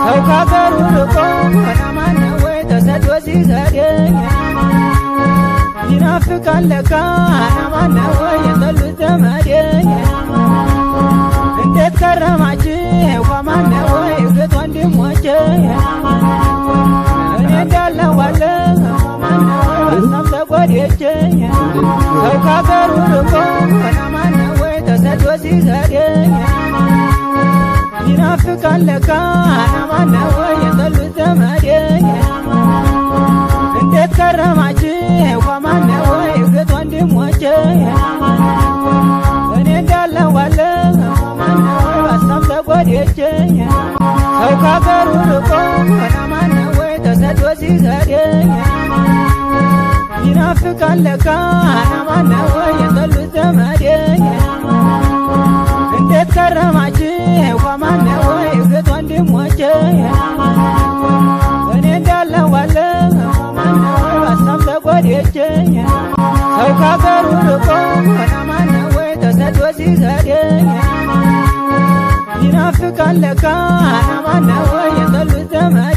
ሰው ካገሩ ርቆ ማነው ወይ ተሰዶ ሲሰደኝ ይናፍቃል ለካ ማነው ወይ የጠሉት ዘመዴ። እንዴት ከረማችሁ ማነው ወይ እህት ወንድሞቼ? እኔ እንዳለሁ ማነው ወይ በሀሳብ ተጎድቼ። ሰው ካገሩ ርቆ ማነው ወይ ተሰዶ ሲሰደኝ ይናፍቃል ለካ ማነው ወይ የጠሉት ዘመዴ። እንዴት ከረማችሁ ማነው ወይ እህት ወንድሞቼ? እኔ እንዳለሁ ማነው ወይ በሀሳብ ተጎድቼ። ሰው ካገሩ ርቆ ማነው ወይ ተሰዶ ሲሰደኝ ይናፍቃል ለካ ማነው ወይ የጠሉት ዘመዴ። እንዴት ከረማችሁ ማነው ወይ እህት ወንድሞቼ? እኔ እንዳለሁ ማነው ወይ በሀሳብ ተጎድቼ። ሰው ካገሩ ርቆ ማነው ወይ ተሰዶ ሲሰደኝ ይናፍቃል ለካ ማነው ወይ የጠሉት ዘመዴ።